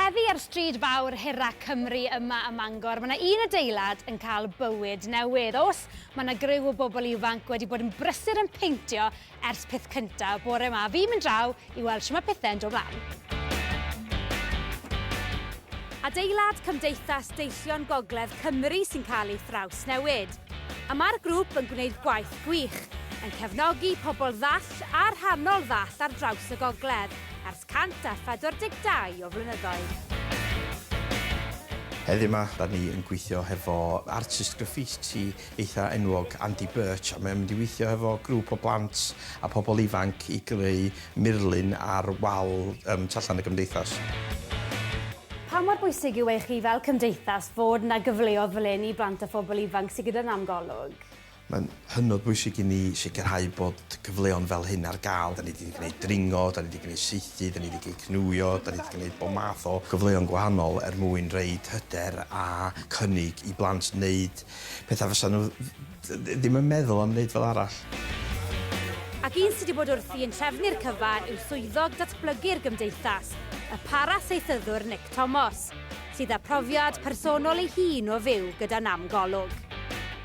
Heddi ar stryd fawr hira Cymru yma ym Mangor, mae yna un adeilad yn cael bywyd newydd. Os mae yna griw o bobl ifanc wedi bod yn brysur yn peintio ers peth cyntaf bore yma. Fi'n mynd draw i weld shwt mae pethau'n dod mlaen. Adeilad Cymdeithas Deillion Gogledd Cymru sy'n cael ei thrawsnewid. A mae'r grŵp yn gwneud gwaith gwych, yn cefnogi pobl ddall a rhannol ddall ar draws y gogledd ers 142 o flynyddoedd. Heddiw 'ma, 'da ni yn gweithio hefo artist graffiti eitha enwog, Andy Birch, a mae o'n mynd i weithio hefo grŵp o blant a pobl ifanc i greu murlun ar wal tu allan y gymdeithas. Pa mor bwysig yw e i chi fel cymdeithas fod 'na gyfleodd fel hyn i blant a phobl ifanc sy gyda nam golwg? Mae'n hynod bwysig i ni sicrhau bod cyfleon fel hyn ar gael. Da ni 'di gwneud dringo, da ni 'di gwneud saethu, da ni 'di gwneud cnwio, da ni 'di gwneud bob math o gyfleon gwahanol er mwyn roid hyder a cynnig i blant wneud pethau fysa nhw ddim yn meddwl am wneud fel arall. Ac un sydd wedi bod wrthi yn trefnu'r cyfan yw swyddog datblygu'r Gymdeithas, y para-saethyddwr Nick Tomos, sydd â phrofiad personol ei hun o fyw gyda nam golwg.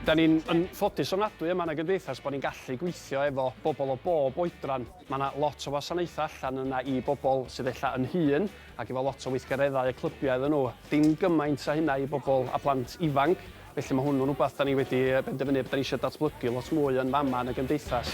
Da ni'n yn ffodus ofnadwy yma yn y Gymdeithas bod ni'n gallu gweithio efo bobl o bob oedran. Mae 'na lot o wasanaethau allan yna i bobl sydd ella yn hŷn ac efo lot o weithgareddau a clybiau iddyn nhw. Dim gymaint â hynna i bobl a plant ifanc. Felly mae hwnnw'n rhywbeth da ni wedi penderfynu bod da ni eisiau datblygu lot mwy yn fama yn y gymdeithas.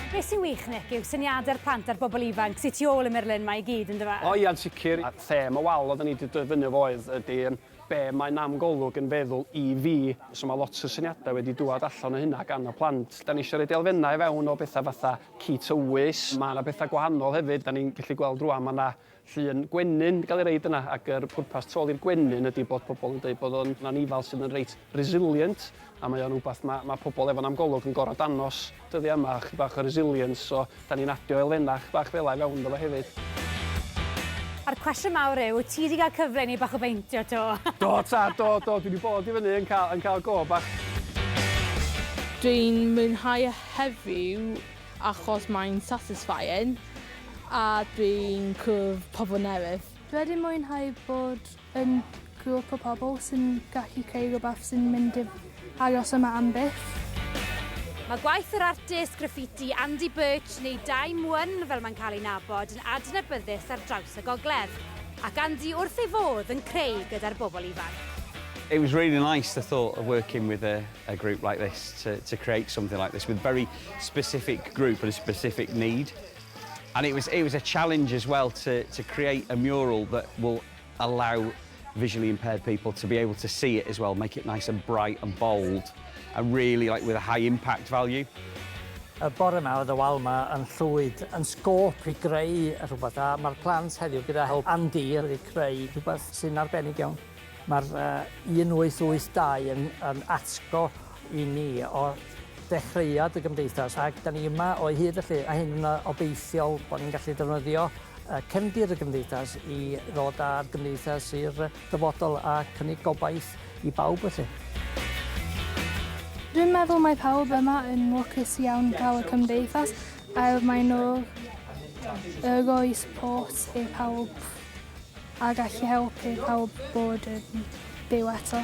Be sy'n wych, Nick, yw syniadau'r plant a'r bobl ifanc sy tu ôl y murlun 'ma i gyd, yndyfe? O ia'n sicr. A them y wal oedden ni 'di dod fyny efo oedd ydy be mae nam golwg yn feddwl i fi. So mae lot o syniadau wedi dŵad allan o hynna gan y plant. Da ni eisiau roid elfennau i fewn o bethau fatha ci tywys. Mae 'na bethau gwahanol hefyd. Da ni'n gallu gweld rŵan mae 'na llun gwenyn 'di gael ei roid yna, ac yr pwrpas tu ôl i'r gwenyn ydy bod pobl yn deud bod o'n anifal sydd yn reit resilient, a mae o'n wbath ma' ma' pobl efo nam golwg yn gor'o' danos dyddia' yma, chydig bach o resilience, so 'dan ni'n adio elfenna' chydig bach fela i fewn iddo fo hefyd. A'r cwestiwn mawr yw, wyt ti 'di gael cyfle i neud bach o beintio 'to? Do tad, do, do, dwi 'di bod i fyny yn cael yn cael go bach. Dwi'n mwynhau heddiw achos mae'n satisfying a dwi'n cwrdd pobl newydd. Dwi wedi mwynhau bod yn grŵp o pobl sy'n gallu creu rhywbeth sy'n mynd i aros yma am byth. Mae gwaith yr artist graffiti Andy Birch, neu Dime One fel mae'n cael ei nabod, yn adnabyddus ar draws y gogledd. Ac Andy wrth ei fodd yn creu gyda'r bobl ifanc. It was really nice, the thought of working with a a group like this to, to create something like this with very specific group and a specific need. And it was, it was a challenge as well to, to create a mural that will allow visually impaired people to be able to see it as well, make it nice and bright and bold and really like with a high impact value. Y bore yma oedd y wal yma yn llwyd, yn sgôp i greu rhywbeth a mae'r plant heddiw gyda help Andy wedi creu rhywbeth sy'n arbennig iawn. Mae'r 1882 yn, yn atgo i ni o dechreuad y gymdeithas ac da ni yma o hyd felly a hyn yn obeithiol bod ni'n gallu defnyddio cefndir y gymdeithas i ddod â'r gymdeithas i'r dyfodol a cynnig gobaith i bawb felly. Dwi'n meddwl mae pawb yma yn lwcus iawn cael y cymdeithas a mae nhw rhoi support i pawb a gallu helpu pawb bod yn byw eto.